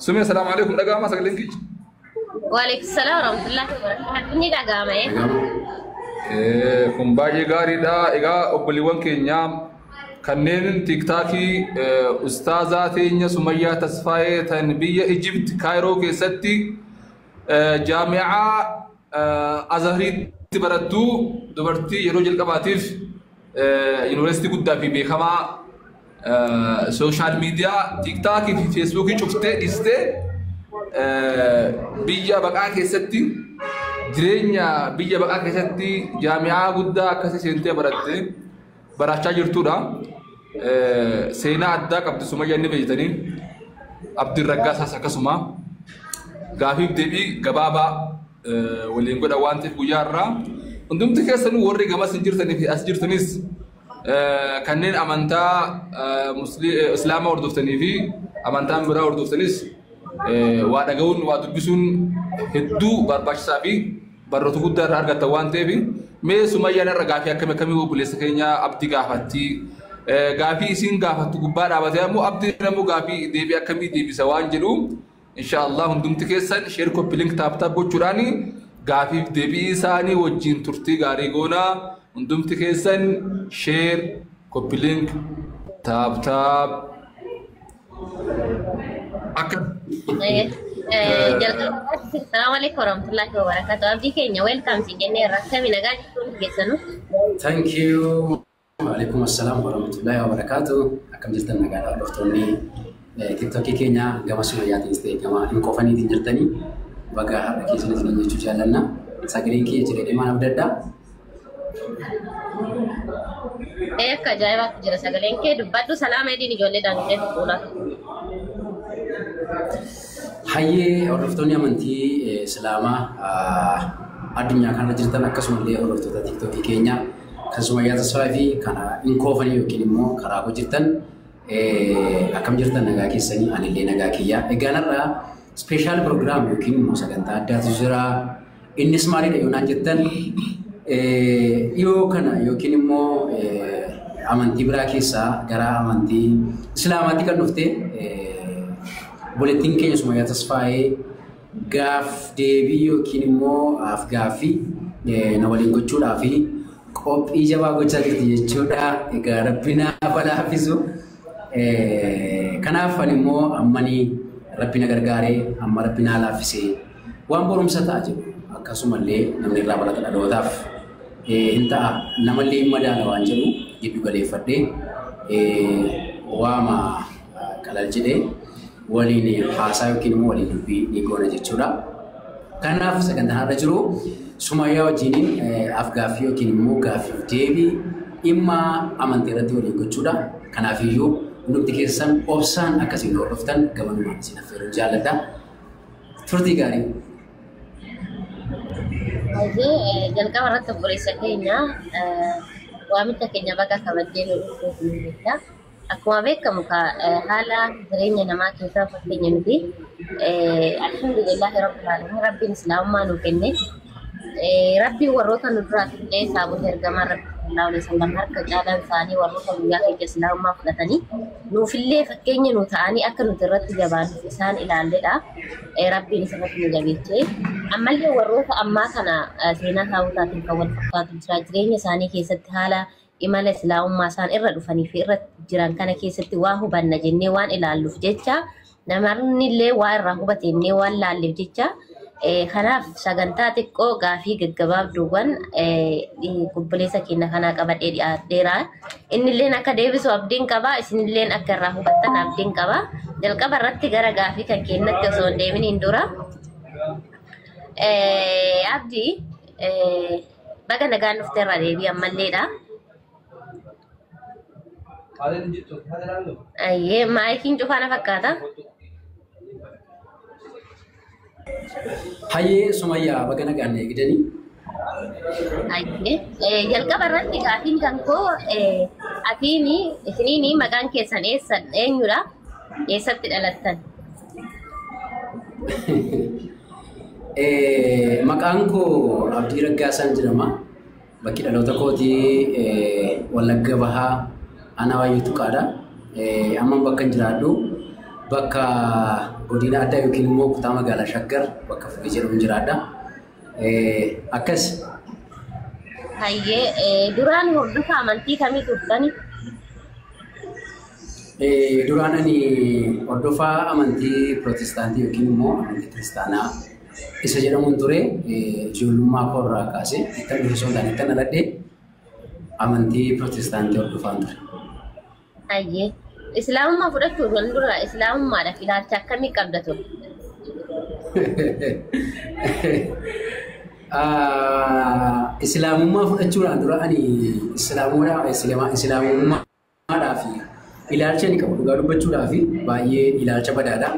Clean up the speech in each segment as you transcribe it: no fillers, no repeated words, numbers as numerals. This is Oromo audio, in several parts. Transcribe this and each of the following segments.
Sumee, salaamu alaikum, dhaga'amaa sagaleen kiyya? Waalaikum salaam warahmatullahi wabarakatuh. Ni dhaga'ama. Kun baay'ee gaariidha. Egaa obboleewwan keenya kanneen TikTokii ustaazaa teenya Sumayyaa Tasfaayee tan biyya Ijipt Kaayiroo keessatti jaami'aa Azhariitti barattu, dubartii yeroo jalqabaatiif yuunivarsiitii guddaa fi beekamaa social media TikTokii fi Facebookii cuftee dhiistee biyya baqaa keessatti, jireenya biyya baqaa keessatti jaami'aa guddaa akkasii seentee baratte barachaa jirtudha. Seenaa addaa qabdi Sumayyaa inni beektanii. Abdiin Raggaasaas akkasuma. Gaafiif deebii gabaabaa waliin godha waan ta'eef guyyaa irraa hundumti keessanuu warri gamas hin jirtanii fi as jirtanis, kanneen amantaa Islaamaa hordoftanii fi amantaan biraa hordoftanis, waa dhaga'uun waa dubbisuun hedduu barbaachisaa fi barnoota guddaa irraa argattan waan ta'eef, mee Sumayyaan irra gaafii akkamii akkamii obboleessa keenya Abdii gaafatti, gaafii isiin gaafattu gubbaa dhaabatee ammoo Abdiin ammoo gaafii deebii akkamii deebisa waan jedhu, insha Allah hundumti keessan share, copy link, tap tap gochuudhaan gaafiif deebii isaanii wajjin turtii gaarii goonaa. Hundumti keessan share, copy link, tap tap akka Jalqaba, salaamu alaikum warahmatullahi wabarakatuh. Abdii keenya, welcome si jennee irra. Akkami, nagaa jechuun keessanu? Thank you. Waalaikum assalam warahmatullahi wabarakatuh. Akkam jirtan? Nagaadha? Hordoftoonni TikTokii keenya gama Sumayyaatiinis ta'e gama hin qofaniitiin jirtanii, baga har'a keessan isiniin jechuu jaallanna. Sagaleen kiyya jira deemaan abdadha. Akka ajaa'ibaatti jira sagaleen kee, dubbadhu, salaama ediin ijoollee daangitee fuula. Hayyee, hordoftoonni amantii Islaamaa addunyaa kanarra jirtan, akkasumallee hordoftoota TikTokii keenya kan Sumayyaa Tasfaayii fi kan Inkoofanii yookiin immoo karaa koo jirtan, akkam jirtan? Nagaa keessanii? Anillee nagaa kiyya. Egaan har'a special program yookiin immoo sagantaa addaatu jira. Innis maalidha yoo naan jettan, dhiyoo kana yookiin immoo amantii biraa keessaa gara amantii Islaamaatti kan dhufte obboleettiin keenya Sumayyaa Tasfaayee gaaf deebii yookiin immoo af gaaffii na waliin gochuudhaa fi qophii jabaa gochaa jirti jechuudha. Egaa Rabbi naaf laaffisu. Kanaaf ani immoo ammanii Rabbi na gargaaree, amma Rabbi naa laaffisee, waan barumsa ta'a jedhu, akkasumallee namni irraa barata, dhalootaaf hin ta'a, namallee hin madaala waan jedhu giddu galeeffadhee waama qalal jedhee waliin haasaa yookiin immoo waliin dubbii ni goona jechuudha. Kanaaf sagantaan har'a jiru Sumayyaa wajjiniin af-gaaffii yookiin immoo gaaffiif deebii dhimma amantii irratti waliin gochuudha. Kanaafiyyuu hundumti keessan obsaan akkasiin hordoftan gamanumaan isin affeeruun jaalladha. Turtii gaarii. Hojii jalqaba irratti, obboleessa keenya, waamicha keenya baga kabajjee nu dhufuuf ni jecha. Akkuma beekamu haala jireenya namaa keessaa fakkeenya nuti alhamdulillahi rabbil alamin, Rabbiin Islaamummaa nuu kenne. Rabbiin warroota nu duraatti illee saabota ergamaa Rabbi sallallahu alaihi wasallam harka caalaan isaanii warroota guyyaa keenya Islaamummaa fudhatanii nuufillee fakkeenya nu ta'anii akka nuti irratti jabaannuuf isaan ilaalledha. Rabbiin isarratti nu jabeechee ammallee warroota ammaa kana seenaa saabotaatiin kan wal fakkaatu jira. Jireenya isaanii keessatti haala imala Islaamummaa isaan irra dhufanii fi irra jiran kana keessatti waa hubanna jennee waan ilaalluuf jecha, namoonni illee waa irraa hubatennee waan laalleef jecha, kanaaf sagantaa xiqqoo gaafii gaggabaabduuwwan obboleessa keenya kanaa qabadhee dhiyaadheera. Innilleen akka deebisu abdiin qaba. Isinilleen akka irraa hubattan abdiin qaba. Jalqaba irratti gara gaafii kan kennatti osoo hin deeminiin dura, Abdii, baga nagaan dhufteerra deebii ammalleedha. Ayyee, maayikiin cufaa na fakkaata. Hayyee Sumayyaa, baga nagaan eegdanii. Ayyee, jalqaba irratti gaafiin kan koo, atiini isiniini maqaan keessan eessan, eenyudha? Eessatti dhalattan? Maqaan koo Abdii Raggaasaan jedhama. Bakki dhaloota kootii Wallagga Bahaa, Aanaa Waayyuu Tuqaadha. Amma bakka hin jiraadhu Bakka godina addaa yookiin immoo kutaa magaalaa Shaggar bakka Furii jedhamu jiraadha. Akkas. Hayyee, duraan hordofa amantii kamii turtani? Duraan ani hordofaa amantii Pirootestaantii yookiin immoo amantii Kiristaanaa isa jedhamuun ture. Ijoollummaa koo irraa kaasee ittan dhufe osoo hin taane ittan dhaladhe amantii Pirootestaantii hordofaan ture. Hayyee. Islaamummaa fudhachuudhaan dura islaamummaadhaaf ilaalcha akkamii qabda ture? Islaamummaa fudhachuudhaan dura ani islaamummaadhaaf ilaalcha ani qabu dhugaa dubbachuudhaaf baay'ee ilaalcha badaadha.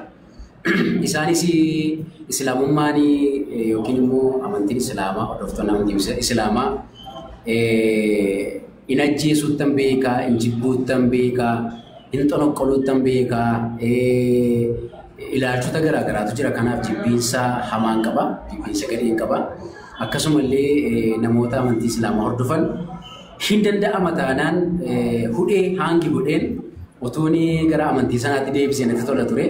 Isaanis islaamummaan yookiin immoo amantiin islaamaa hordoftoonni amantii islaamaa hin ajjeesuuttan beekaa, hin jibbuuttan beekaa, hin xonoqqoluuttan beekaa, ilaalchota garaa garaatu jira. Kanaaf jibbiinsa hamaan qaba, jibbiinsa gadheen qaba. Akkasumallee namoota amantii islaamaa hordofan hin danda'ama taanaan hudhee hangi godheen otoon gara amantii sanaatti deebisee natti tola ture.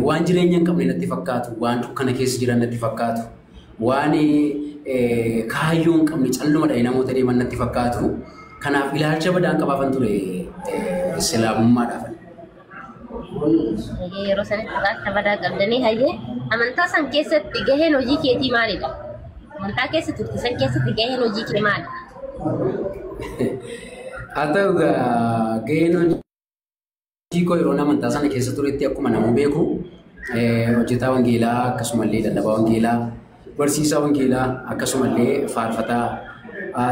Waan jireenya hin qabne natti fakkaatu, waan dukkana keessa jiran natti fakkaatu, waan kaayyoo hin qabne calluma dha'ee namoota deeman natti fakkaatu. Kanaaf ilaalcha badaan qabaafan ture islaamummaadhaaf. Hayyee, yeroo sanitti ilaalcha badaa qabdanii. Hayyee, amantaa san keessatti gaheen hojii keetii maalidha? Amantaa keessa turte san keessatti gaheen hojii kee maali? Haa ta'u gaheen hojii koo yeroo amantaa sana keessa turetti akkuma namuu beeku hojjetaa wangeelaa akkasumallee lallabaa wangeelaa barsiisaa wangeelaa akkasumallee faarfataa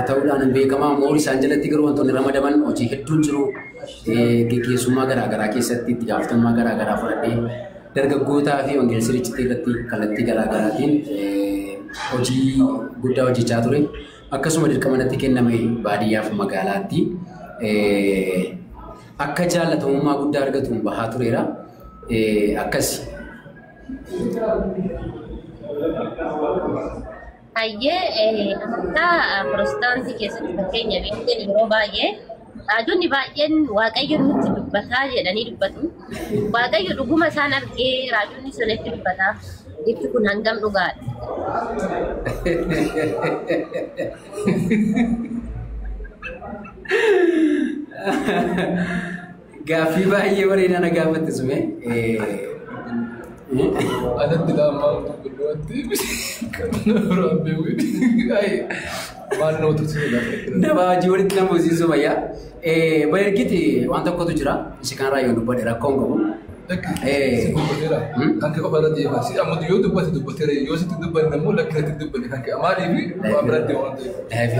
ta'uudhaan beekamaa. Moor isaan jalatti garuu wantoonni ramadaman hojii hedduun jiru. Geggeessummaa garaa garaa keessatti itti gaafatamummaa garaa garaa fudhadhee dargaggootaa fi wangeela sirriitti irratti kallattii garaa garaatiin hojii guddaa hojjechaa ture. Akkasuma dirqama natti kenname baadiyyaaf magaalaatti akka jaallatamummaa guddaa argatuun bahaa tureera. Akkas. Hayyee, amantaa Pirootestaantii keessatti fakkeenya beektan yeroo baay'ee raajonni baay'een Waaqayyo nutti dubbataa jedhanii dubbatu. Waaqayyo dhuguma isaan argee raajonni sanatti dubbataa. Jechi kun hangam dhugaadha? Gaaffii baay'ee bareedaa na gaafatte sume. Anatti lammaa gurgurratti kan biraan beeku. Maal nama tursiisuu gaafa. Nama hojii walitti nama hojii bayyaa. Bayargiti waan tokkotu jira. Isi kanarraa yoo dubbadhe rakkoo hin qabu. Si dubbateera. Kan kee qofa irratti dhiyeeffama. Si amma yoo dubbate dubbateera. Yoo sitti dubbanne immoo lakki irratti dubbanne kan kee maaliif waan biratti waan ta'eef.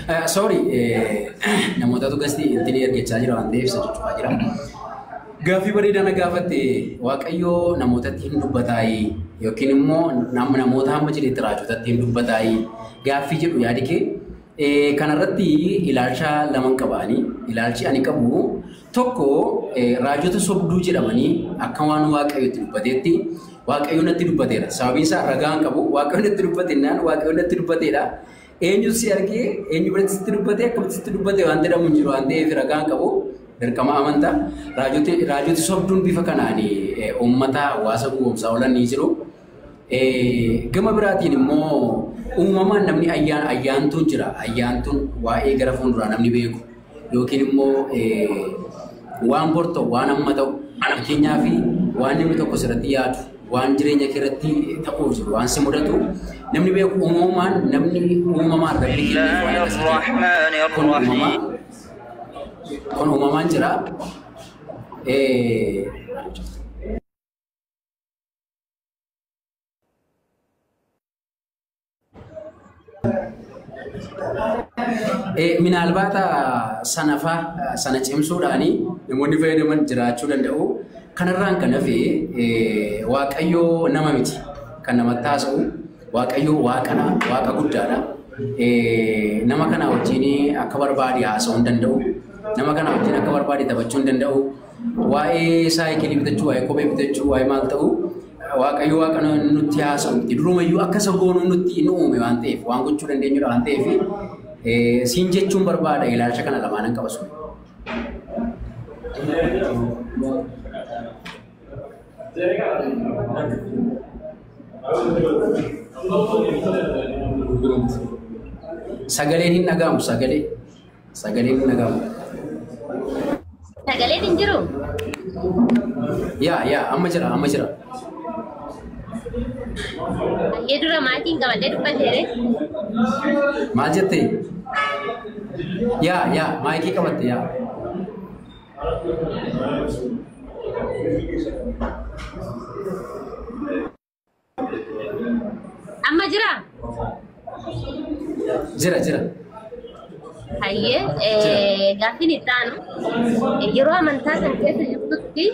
Laayifiirraa. Sorry, namootatu gasti intinii ergachaa jira waan ta'eef isa cuccufaa jira. Gaaffii bareedaa na gaafatte. Waaqayyoo namootatti hin dubbataayi yookiin immoo namoota hamma jedhetti raajotatti hin dubbataayi gaaffii jedhu yaadi kee. Kanarratti ilaalcha laman qabaani. Ilaalchi ani qabu tokko raajota sobduu jedhamanii akka waan Waaqayyotti dubbateetti Waaqayyo natti dubbateera. Sababiin isaa ragaa hin qabu. Waaqayyo natti dubbatennaan Waaqayyo natti dubbateedha. Eenyu si argee, eenyu biratti sitti dubbate, akkamitti sitti dubbate waan jedhamu hin jiru waan ta'eef ragaa hin qabu. Dirqama amantaa. Raajoti sobduun bifa kanaan uummata hawaasa gowwoomsaa oolan ni jiru. Gama biraatiin immoo uumamaan namni ayyaantuun jira. Ayyaantuun waa'ee gara fuulduraa namni beeku yookiin immoo waan bor ta'u, waan amma ta'u, fakkeenyaaf waan namni tokko sirratti yaadu, waan jireenya kee irratti ta'uuf jiru, waan si mudatu namni beeku uumamaan namni uumamaan rabbi kenneef waan akkasii jira. Kun uumamaa kun uumamaan jira. Minaalbaata sanafaa sana cimsuudhaani namoonni fayyadaman jiraachuu danda'u. Kanarraan kan hafe Waaqayyoo nama miti kan namatti haasa'u. Waaqayyoo waaqadha, waaqa guddaadha. Nama kana wajjin akka barbaade haasa'uu hin danda'u. Nama kana wajjin akka barbaade taphachuu hin danda'u. Waa'ee saayikilii bitachuu, waa'ee kophee bitachuu, waa'ee maal ta'u Waaqayyo waaqa nutti haasa'u miti. Durumayyuu akka isa goonuu nutti nu uume waan ta'eef, waan gochuu dandeenyudha waan ta'eef siin jechuun barbaada ilaalcha kana lamaanan qaba sun. Sagaleen hin dhaga'amu sagalee. Sagaleen hin dhaga'amu. Sagaleen hin jiru? Yaa yaa amma jira amma jira. Hayyee dura maatiin qabadhee dubbateere. Maal jettee? Yaa yaa maayikii qabatte yaa. Amma jira? Jira jira. Hayyee gaaffiin itti aanu yeroo amantaa san keessa jirtutti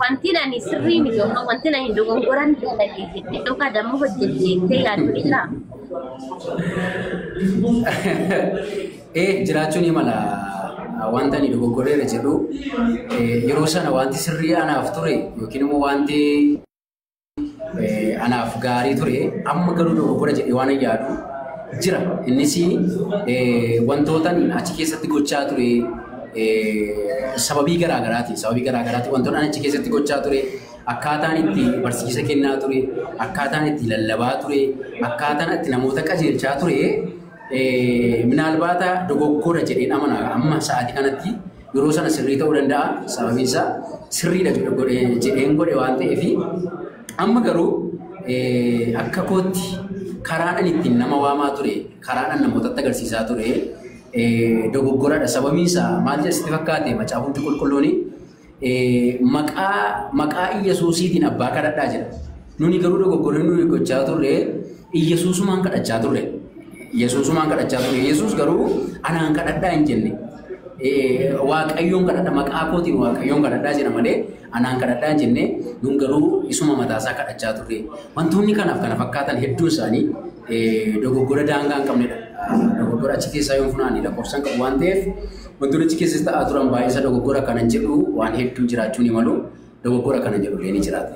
wanti ani sirrii miti yookaan wanti ani dogongoran dalagee jettee yookaan dammoo hojjette jettee yaaddu ni jiraa? Jiraachuu ni mala wanta ani dogoggoreera jedhu yeroo sana wanti sirrii anaaf ture yookiin immoo wanti anaaf gaarii ture amma garuu dogoggora jedhee waan yaadu jira. Innis wantoota achi keessatti gochaa ture sababii garaagaraati. Sababii garaagaraati wantoota achi keessatti gochaa ture akkaataan itti barsiisa kennaa ture, akkaataan itti lallabaa ture, akkaataan itti namoota qajeelchaa ture minaalbaata dogoggora jedheen amana amma sa'aatii kanatti yeroo sana sirrii ta'uu danda'a. Sababiin isaa sirriidha jedheen godhe waan ta'eef amma garuu akka kootti karaadhaan ittiin nama waamaa ture, karaadhaan namootatti agarsiisaa ture dogoggoradha. Sababiin isaa maal jedhasitti fakkaate macaafumti qulqulluun maqaa Iyyasuusiitiin abbaa kadhadhaa jedha. Nuni garuu dogoggorri nuyi gochaa turre Iyyasuusumaan kadhachaa turre. Iyyasuusumaan kadhachaa turre. Iyyasuus garuu anaan kadhadhaa hin jenne. Waaqayyoon kadhadha maqaa kootiin waaqayyoon kadhadhaa jedha malee anaan kadhadhaa hin jenne nun garuu isuma mataasaa kadhachaa turre. Wantoonni kanaaf kana fakkaatan hedduun isaanii dogoggora daangaa hin qabnedha. Dogoggora achi keessaa yoo funaanne lakkoofsaan qabu waan ta'eef wantoonni achi keessatti ta'aa turan baay'ee isa dogoggora kanan jedhu waan hedduun jiraachuu ni malu. Dogoggora kana jedhu illee ni jiraata.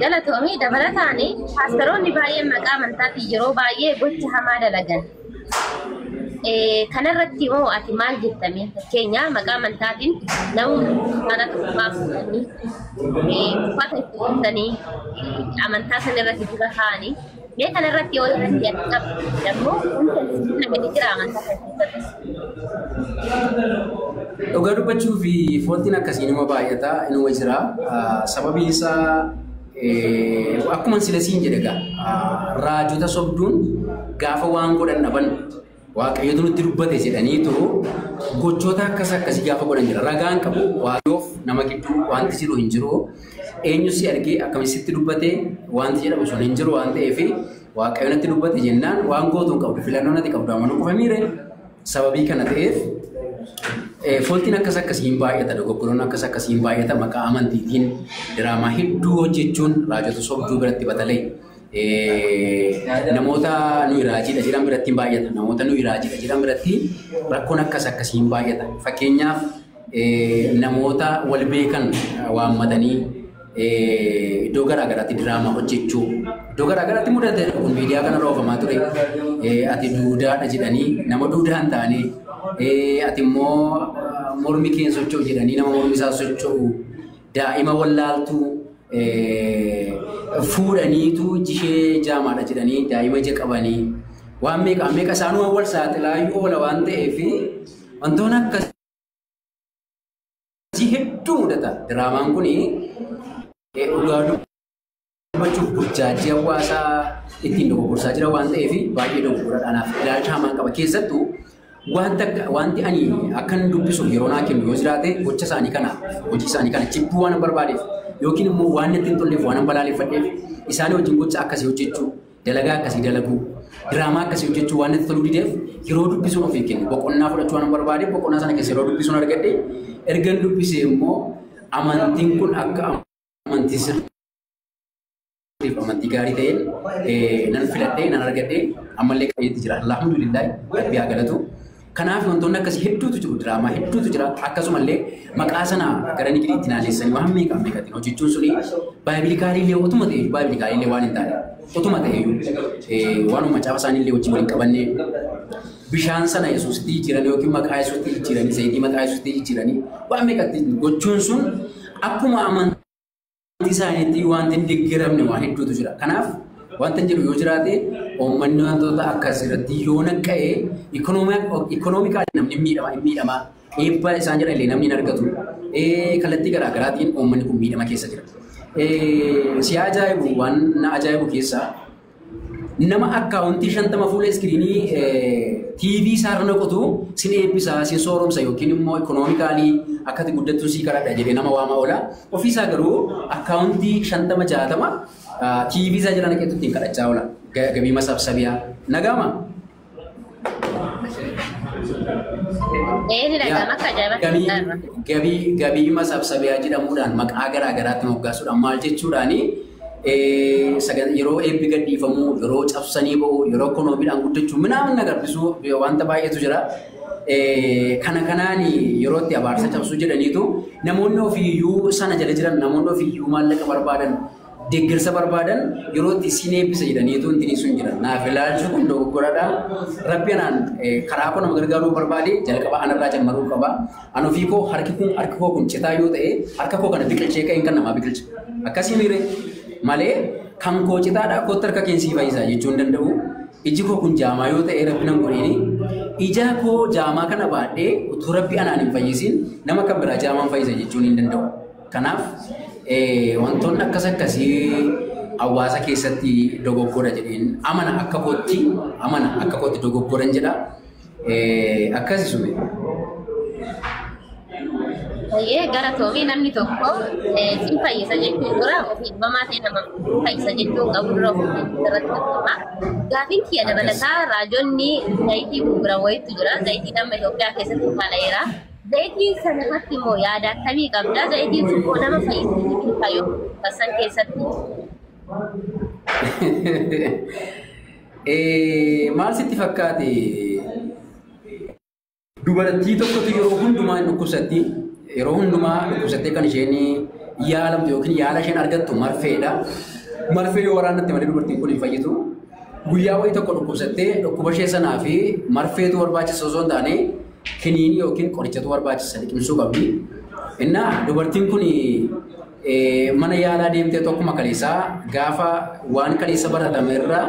Galatoomii dabalataan paasteroonni baay'een maqaa amantaatiin yeroo baay'ee gocha hamaa dalagan. Kanarratti immoo ati maal jettame? Fakkeenya maqaa amantaatiin namoonni kana tokkummaa fuudhanii uffata itti uffisanii amantaa sana irratti dura kaa'anii mee kanarratti yoo irratti ati qabdu immoo wanta gadi jira amantaa sana keessatti. Dhugaa dubbachuu fi fooltiin akkasii nima baay'ata inuma jira. Sababiin isaa akkuma sila siin jedhe egaa raajota sobduun gaafa waan godhan dhaban waaqayyotu nutti dubbate jedhaniitu gochoota akkas akkasii gaafa godhan jira. Ragaan qabu waaqayyoof nama gidduu wanti jiru hin jiru. Eenyu si argee akkamitti dubbate wanti jedhamu sun hin jiru waan ta'eef waaqayyo natti dubbate jennaan waan gootu hin qabdu filannoo natti qabdu amanuu qofa miire sababii kana ta'eef fooltiin akkas akkasii hin baay'ata dogoggoroon akkas akkasii hin baay'ata maqaa amantiitiin diraamaa hedduu hojjechuun raajota sobduu biratti batalee namoota nuyi raajiidha jedhan biratti hin baay'ata namoota nuyi raajiidha jedhan biratti rakkoon akkas akkasii hin baay'ata fakkeenyaaf namoota wal beekan waammatanii iddoo garaagaraatti diraamaa hojjechuu iddoo garaagaraatti mudate kun miidiyaa kanarra oofamaa ture ati duudaadha jedhanii nama duudaa hin taane ati immoo mormi kee socho'u jedhanii nama mormi isaa socho'u daa'ima wallaaltuu fuudhaniitu jishee jaamaadha jedhanii daa'ima ija qabanii waan meeqa meeqa isaanuu wal saaxilaayyuu oola waan ta'eef wantoonni akkasii hedduu mudata. Diraamaan kun dhugaa dubbachuuf burjaajii hawaasaa ittiin dogoggorsaa jira waan ta'eef baay'ee dogoggoradha. Anaaf ilaalcha hamaan qaba. Keessattuu wanti ani akkan dubbisuuf yeroo naa kennu yoo jiraate gocha isaanii kana hojii isaanii kana jibbuu waan barbaadeef yookiin immoo waan natti hin tolleef waan balaaleffadheef isaanii wajjin gocha akkasii hojjechuu dalagaa akkasii dalaguu diraamaa akkasii hojjechuu waan natti toluu dideef yeroo dubbisuun ofii kennu boqonnaa fudhachuu waan barbaadeef boqonnaa sana keessa yeroo dubbisuun argadhe ergan dubbisee immoo amantiin kun akka amantii sirriif amantii gaarii ta'een nan filadhee nan argadhee ammallee qabeetti jira. Alhamdulillahi rabbi haa galatu. Kanaaf wantoonni akkasii hedduutu jiru diraamaa hedduutu jira akkasumallee maqaa sana gara nigiriitti naannessanii waan meeqa meeqatiin hojjechuun suni baay'ee otuma ta'eyyuu baay'ee waan hin taane otuma ta'eyyuu waanuma macaafa isaaniillee wajjin waliin qabanne Bishaan sana Yesuusitti jijjiiranii yookiin maqaa Yesuusitti jijjiiranii zayitii maqaa Yesuusitti jijjiiranii waan meeqatti gochuun sun akkuma amantii isaaniitti wanti hin deeggaramne waan hedduutu jira. Kanaaf wanta jedhu yoo jiraate uummanni wantoota akkas irratti yoo naqqa'ee economically namni miidhama eebba isaan jedhan illee namni hin argatu. Kallattii garaa garaatiin uummanni kun miidhama keessa jira. Si ajaa'ibu, waan na ajaa'ibu keessaa nama akkaawuntii 50 fuula iskiriinii TV isaarra naqatu sin eebbisaa, sin sooromsa yookiin immoo economically akkati guddattu sii kadhadha jedhee nama waamaa oola. Ofiisaa garuu akkaawuntii 50 60 TV isaa jala naqeetu ittiin kadhachaa oola. Gabii masaabsabiyaa. Nagaama? Ee, ni dhaga'ama, akka ajaa'ibaatti dhaga'ama. Gabii masaabsabiyaa jedhamuudhaan maqaa garaa garaatti moggaasuudhaan maal jechuudhaani yeroo eebbi gadhiifamu, yeroo cabsanii ba'u, yeroo ikoonomiidhaan guddachuu minaamin agarsiisu wanta baay'eetu jira. Kana kanaan yeroo itti abaarsa cabsuu jedhaniitu namoonni ofiiyyuu sana jala jiran, namoonni ofiiyyuu maallaqa barbaadan, deeggarsa barbaadan, yeroo itti isin eebbisa jedhaniitu intini sun jira. Naaf ilaalchi kun dogoggoradha. Rabbi anaan karaa koo nama gargaaruu barbaade jalqaba anarraa jammaruu qaba. An ofii koo harki kun, harki koo kun citaa yoo ta'e, harka koo kana biqilchee ka'een kan namaa biqilcha. Akkasii miire malee kan koo citaadha kootti harka keensii fayyisaa jechuu hin danda'u. Iji koo kun jaamaa yoo ta'e, rabbi nan godhiini. Ija koo jaamaa kana baadhee utuu rabbi anaan hin fayyisiin nama kan biraa jaamaan fayyisa jechuun hin danda'u. Kanaaf wantoonni akkas akkasii hawaasa keessatti dogoggora jedheen amana, akka kootti amana, akka kootti dogoggoran jedha. Akkasi sume. Baay'ee gara toomii namni tokko sin fayyisa jechuun dura ofii dhibamaa ta'e nama fayyisa jechuun qabu dura ofii irratti argama. Gaafiin kiyya dabalataa, raajonni zayitii gurguran wayiitu jira. Zayitiin amma Itoophiyaa keessatti faala'eera. Zayitii sana irratti immoo yaada akkamii qabda? Zayitiin sun immoo nama fayyisa jechuun san keessatti. Maal sitti fakkaate? Dubartii tokkotu yeroo hundumaa hin dhukkubsatti. Yeroo hundumaa dhukkubsattee kan isheen yaalamtu yookiin yaala isheen argattu marfeedha. Marfee yoo waraannatte malee dubartiin kun hin fayyitu. Guyyaa wayii tokko dhukkubsattee dhukkuba ishee sanaa fi marfeetu barbaachisa osoo hin taane kiniinii yookiin qorichatu barbaachisa, liqimsuu qabdi. Innaa dubartiin kun mana yaalaa deemtee tokkuma kaleessaa gaafa waan kaleessa baratame irraa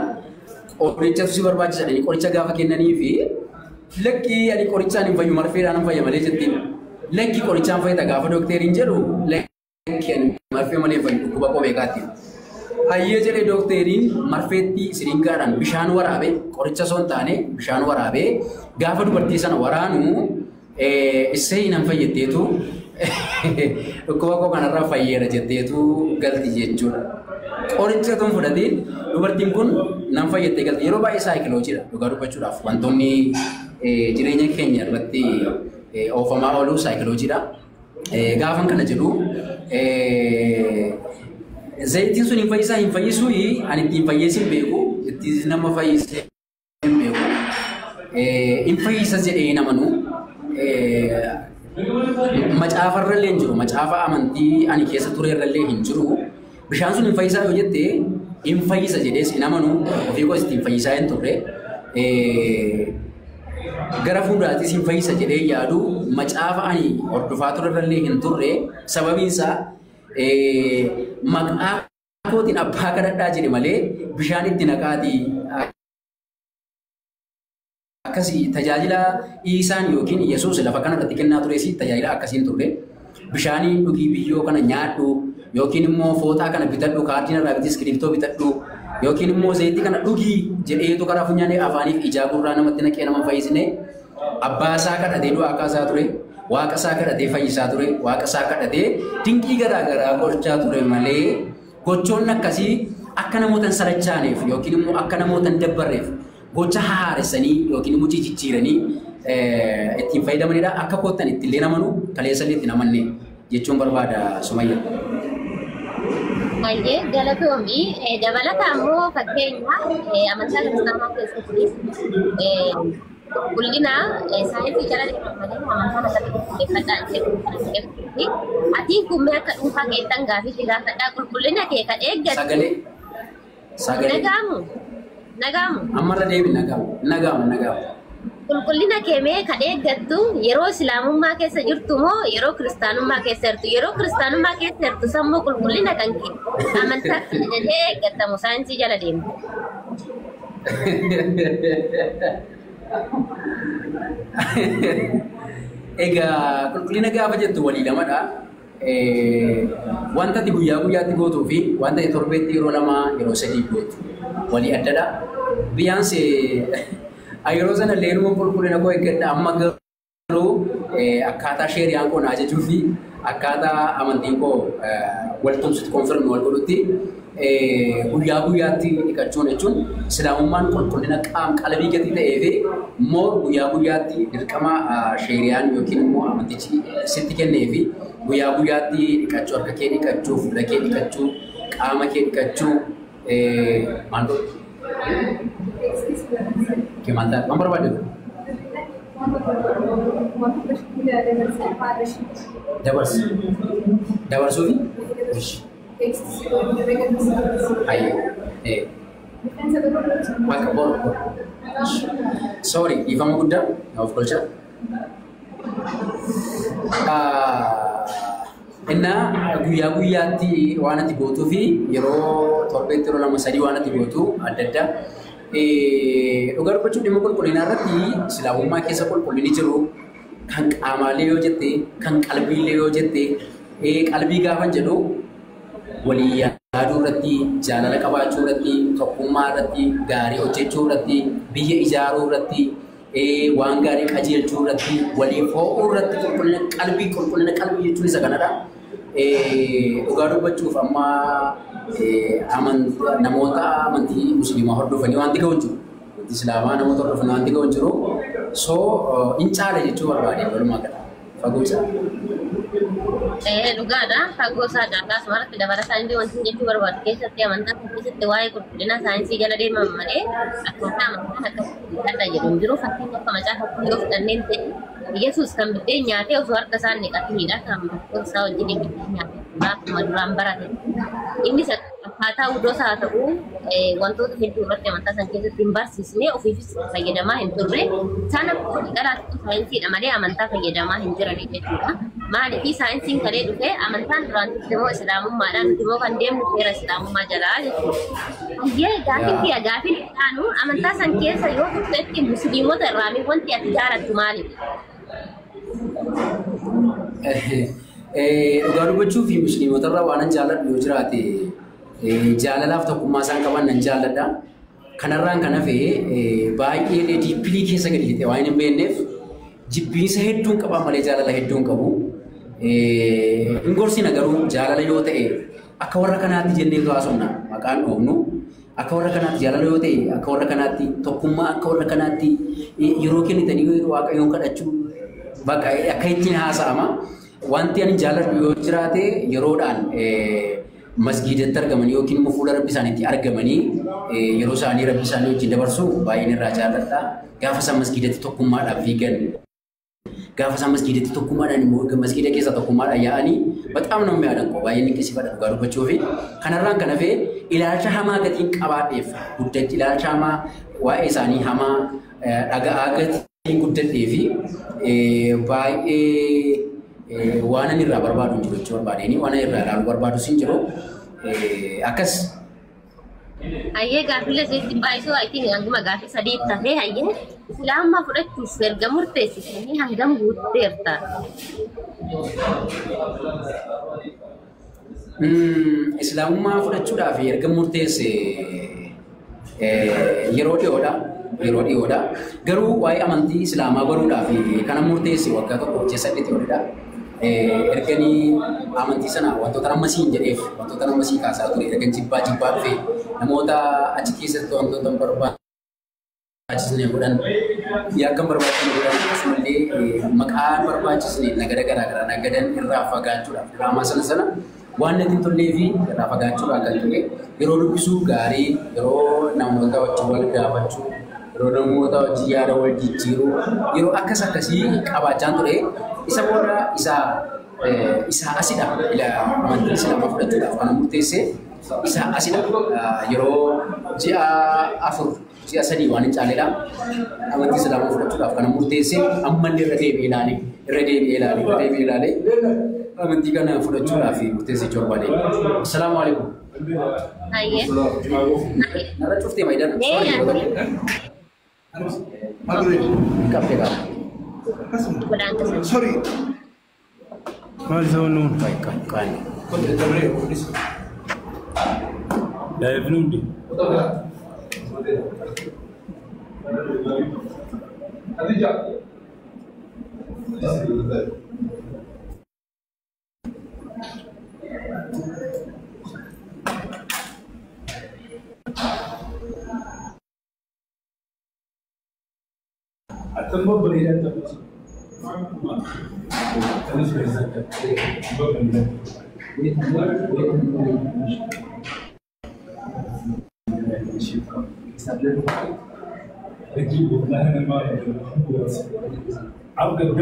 qorichatu si barbaachisa jedhanii qoricha gaafa kennanii fi "Lakkii, ani qorichaan hin fayyu, marfeedhaan hin fayya malee" jettiin. "Lakkii, qorichaan fayyada" gaafa dookteriin jedhu, "Lakkii, ani marfee malee hin fayyu, dhukkuba koo beekaatti." "Hayyee" jedhee dookteriin marfeetti siringaadhaan bishaan waraabee, qoricha osoo hin taane bishaan waraabee gaafa dubartii sana waraanu, "Issee nan fayyaddeetu, dhukkuba koo kanarraa fayyeera" jetteetu galti jechuudha. Qoricha tun fudhatiin dubartiin kun nan fayyattee galti. Yeroo baay'ee saayikiloojiidha dhugaa dubbachuudhaaf, wantoonni jireenya keenya irratti oofamaa oolu saayikiloojiidha. Gaafan kana jedhu, zayitiin sun hin fayyisaa hin fayyisuu, ani ittiin fayyees hin beeku, ittiin nama fayyisee hin beeku. Hin fayyisa jedhee hin amanu. Macaafarra illee hin jiru. Macaafa amantii ani keessa ture irra illee hin jiru. Bishaan sun hin fayyisaa yoo jette, hin fayyisa jedhees hin amanu. Ofii koos ittiin fayyisaa hin turre. Gara fuulduraattis hin fayyisa jedhee yaadu, macaafa ani hordofaa ture irra illee hin turre. Sababiin isaa maqaa kootiin abbaa kadhadhaa jedhe malee bishaan itti naqaatii akkasii tajaajila Iisaan yookiin Yesuus lafa kanarratti kennaa tures tajaajila akkasiin turre. Bishaanii dhugii, biyyoo kana nyaadhu, yookiin immoo fooxaa kana bitadhu, kaardiin irraa biti, iskiriptoo bitadhu, yookiin immoo zayitii kana dhugii jedheetu karaa funyaanii afaaniif ijaa gurraa namatti naqee nama fayyisne. Abbaa isaa kadhatee du'aa kaasaa ture. Waaqa isaa kadhatee fayyisaa ture. Waaqa isaa kadhatee dinqii garaa garaa gochaa ture malee gochoonni akkasii akka namoota hin salachaaneef yookiin immoo akka namoota hin dabbarreef gocha haaressanii yookiin immoo jijjiiranii ittiin fayyadamanidha. Akka koottan ittillee namanu, kaleessa illee ittiin amanne jechuun barbaada, Sumayya. Baay'ee galatoomii. Dabalata ammoo fakkeenya amantaa kiristaanaa keessatti qulqullina saayinsii jala deeman malee amantaan akkatti qulqulleeffadhaa jedhu kana keessatti. Atiin kun mee akka dhuunfaa keettan gaafii si gaafadhaa, qulqullina kee kan eeggattu. Sagalee. Sagalee. Nagaamu. Nagaamu. Ammarra deebi, nagaamu. Nagaamu, nagaamu. Qulqullina kee mee kan eeggattu yeroo islaamummaa keessa jirtu moo yeroo kiristaanummaa keessa jirtu? Yeroo kiristaanummaa keessa jirtu sammuu qulqullina kan kee amantaa ajajee eeggattamu saayinsii jala deemtu. Egaa qulqullina gaafa jettu walii lamadha. Wanta ati guyyaa guyyaatti gootuu fi wanta ati torbeetti yeroo lama yeroo sadii gootu walii addadha. Biyyaansi yeroo sana illee inuma qulqullina koo eeggadha, amma garuu akkaataa sheeriyaan koo na ajajuu fi akkaataa amantiin koo wal tumsutti konfirmi wal godhutti guyyaa guyyaatti dhiqachuun jechuun islaamummaan qulqullina qaam qalbii gatii ta'ee fi immoo guyyaa guyyaatti dirqama sheeriyaan yookiin immoo amantichi sitti kennee fi guyyaa guyyaatti dhiqachuu, harka kee dhiqachuu, fuula kee dhiqachuu, qaama kee dhiqachuu maal godhu? Maal ta'a? Waan barbaadde? Dabarsi. Dabarsuufi? Ayyee. Bakka boru. Sorry, dhiifama guddaa of kolcha. Innaa guyyaa guyyaatti waan ati gootuu fi yeroo torbeetti yeroo lama sadii waan ati gootu adda adda. Dhugaa dubbachuuf dhimma qulqullinaa irratti islaamummaa keessa qulqullinni jiru kan qaamaalee yoo jette, kan qalbiilee yoo jette, qalbii gaafan jedhu walii yaaduu irratti, jaalala qabaachuu irratti, tokkummaa irratti, gaarii hojjechuu irratti, biyya ijaaruu irratti, waan gaarii qajeelchuu irratti, waliif ho'uu irratti qulqullina qalbii jechuun isa kanadha. Dhugaa dubbachuuf amma namoota amantii musliimaa hordofanii wanti ga'u hin jiru. Amantii islaamaa namoota hordofanii wanti ga'u hin jiru. So in caala jechuu barbaade walumaa gala. Fagoo caala. Dhugaadha. Fagoo isaa caalaa asumarratti dabalataan illee wanti jechuu barbaadu keessatti amantaa keessatti waa'ee qulqullina saayinsii jala deeman malee akkaataa amantaan akkasitti adda jedhu hin jiru. Fakkeenya akka macaafa yoo fudhanneen ta'e Yesuus kan biddeen nyaatee osoo harka isaan dhiqatinidha. Kan barattoota isaa wajjin biddeen nyaatee akkuma duraan barate. Innis akkaataa hudoosaa haa ta'u wantoota hedduu irratti amantaa san keessatti hin barsiisne, ofiifis itti fayyadamaa hin turre. Isaan akkuma waliigalaatti saayinsiidha malee amantaa fayyadamaa hin jiran jechuudha. Maaliif saayinsiin kalee dhufe amantaan duraan turte immoo islaamummaadhaan nuti immoo kan deemnu seera islaamummaa jalaa jechuudha. Hayyee gaafiin kiyya gaafiin itti aanu amantaa san keessa yoo turtetti musliimota irraa wanti ati jaalattu maalidha? Dhugaa dubbachuu fi musliimota irraa waan an jaalladhu yoo jiraate jaalalaaf tokkummaa isaan qaban nan jaalladha. Kanarraan kan hafe baay'ee diippilii keessa gadi lixee waan hin beekneef jibbiinsa hedduun qaba malee jaalala hedduun qabu. Hin gorsina garuu jaalala yoo ta'e akka warra kanaatti jennee haasofna maqaan dhoofnu. Akka warra kanaatti jaalala yoo ta'e akka warra kanaatti tokkummaa akka warra kanaatti yeroo kennitanii waaqayyoon kadhachuu bakka akka ittiin haasa'ama. Wanti ani jaalladhu yoo jiraate yeroodhaan masgiidatti argamanii yookiin immoo fuula rabbi isaaniitti argamanii yeroo isaanii rabbi isaanii wajjin dabarsu baay'een irraa jaalladha. Gaafa isaan masgiidatti tokkummaadhaan fiigan, gaafa isaan masgiidatti tokkummaadhaan immoo masgiida keessa tokkummaadhaan yaa'anii baxaam nama yaadan koo baay'een dinqisiifadha dhugaa dubbachuu fi kanarraan kan hafe ilaalcha hamaa gatiin qabaadheef guddachi ilaalcha hamaa waa'ee isaanii hamaa dhaga'aa gatiin guddadhee fi baay'ee waan ani irraa barbaadu hin jiru jechuu barbaadeen waan ani irraa ilaaluu barbaadus hin jiru. Akkas. Hayyee gaaffilee sitti baay'isuu I think hanguma gaaffii sadii tafee hayyee islaamummaa fudhachuuf erga murteessitanii hangam guutteerta? Islaamummaa fudhachuudhaaf erga murteesse yeroo dhiyoodha. Yeroo dhiyoodha. Garuu waa'ee amantii islaamaa baruudhaaf kana murteesse waggaa tokko ji'a saddeeti olidha. Erganii amantii sana wantoota nama siin jedheef wantoota nama sii kaasaa ture ergan jibbaa jibbaa dhufe namoota achi keessatti wantoota hin barbaachisne godhan yakka hin barbaachisne godhan akkasumallee maqaa hin barbaachisne nagada garaa garaa nagadan irraa fagaachuudhaaf diraamaa sana sana waan natti hin tollee fi irraa fagaachuudhaaf kan ture yeroo dubbisuu gaarii yeroo namoota wajjin wal gaafachuu yeroo namoota wajjin yaada wal jijjiiruu yeroo akkas akkasii qabaachaan ture. Isa booda isa asidha ila amantii islaamaa fudhachuudhaaf kana murteesse isa asidha yeroo ji'a 4 Ji'a 3 waan hin caalledha. Amantii Islaamaa fudhachuudhaaf kana murteessee ammallee irra deebi'ee ilaalee irra deebi'ee ilaalee irra deebi'ee ilaalee amantii kana fudhachuudhaaf murteessee barbaade. Assalaamu alaikum. Hayyee. Narra cuftee maayidaan. Mee Qabdee qaba. Godhaan tasan. Sorry. Maal isa wanni kun? Qaani. Daa'imni hundi.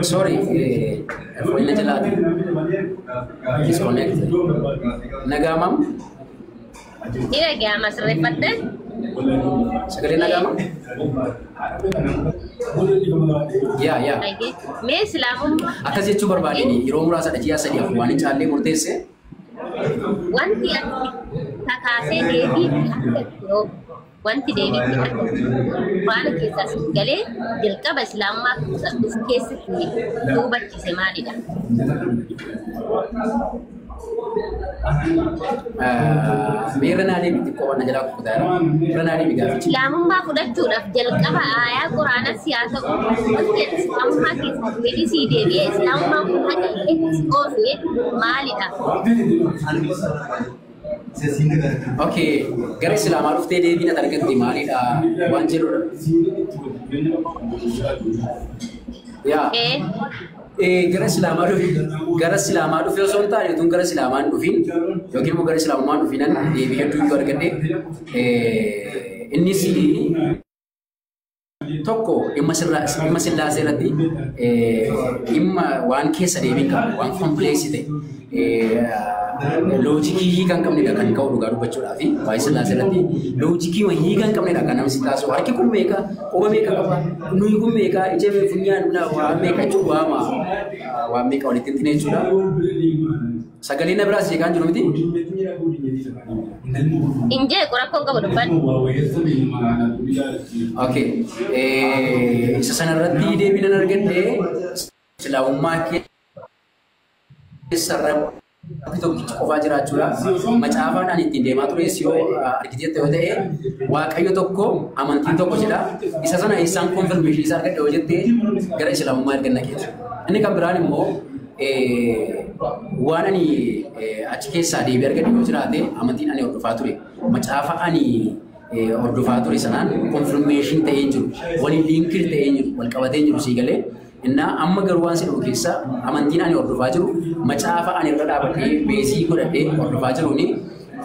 Sorry, foyina jalaati. Disconnect. Nagaamam? Ni dhaga'ama sirreeffatte? Sagalee nagaama? Yaa yaa. Hayyee. Mee Islaamummaa Akkas jechuu barbaadeen yeroo muraasadha ji'a 3 4 waan hin caallee murteesse. Wanti ati kakaasee deebii argattu wanti deebiitti argattu Quraana keessaa si galee jalqaba Islaamummaa of keessatti hubachiise maalidha? Mee irra naa deebi xiqqoo waan na jalaa kukkutaa jira. Irra naa deebi gaafichi. Islaamummaa fudhachuudhaaf jalqaba aayaa Quraanaa si haa ta'u wanti ati Islaamummaa keessaa deebii sii deebi'e Islaamummaan kun haqa illee si oofe maalidha? Okay, gara Islaamaa dhuftee deebiin ati argatte maalidha waan jedhudha. Yaa. Gara Islaamaa dhufe gara Islaamaa dhufe osoo hin taane utuun gara Islaamaa hin dhufin yookiin immoo gara Islaamummaa hin dhufinan deebii hedduu iyyuu argadhe. Innis tokko dhimma sirraa dhimma sillaasee irratti dhimma waan keessa deebiin qabu waan kompleksii ta'e loojikii hiika hin qabnedha kan ka'u dhugaa dubbachuudhaa fi waa'ee sillaasee irratti loojikii hiika hin qabnedha kan namni si taasisu harki kun meeqa quba meeqa qaba nuyi kun meeqa ija meeqa funyaan waan meeqa jechuun waama waan meeqa walitti hin jechuudha. Sagalee na biraas jeeqaan jiru miti. Hin jeequ rakkoon qabu dubbadhu. Okay. Isa sanarratti deebii nan argadhe Islaamummaa keessa rabbi tokkichi qofaa jiraachuudha. Macaafaan ani ittiin deemaa tures yoo argiteetta yoo ta'e Waaqayyo tokko amantiin tokko jedha. Isa sana isaan konfirmeeshinii isaa argadhe yoo jette gara Islaamummaa arganna keessa. Inni kan biraan immoo waan ani achi keessaa deebii argadhe yoo jiraate amantiin ani hordofaa ture. Macaafa ani hordofaa ture sanaan konfirmeeshin ta'ee jiru. Waliin liinkii ta'ee jiru. Wal qabatee jiru sii galee. Innaa amma garuu waan si dhufu keessa amantiin ani hordofaa jiru macaafa ani irra dhaabadhee beezii godhadhee hordofaa jiruuni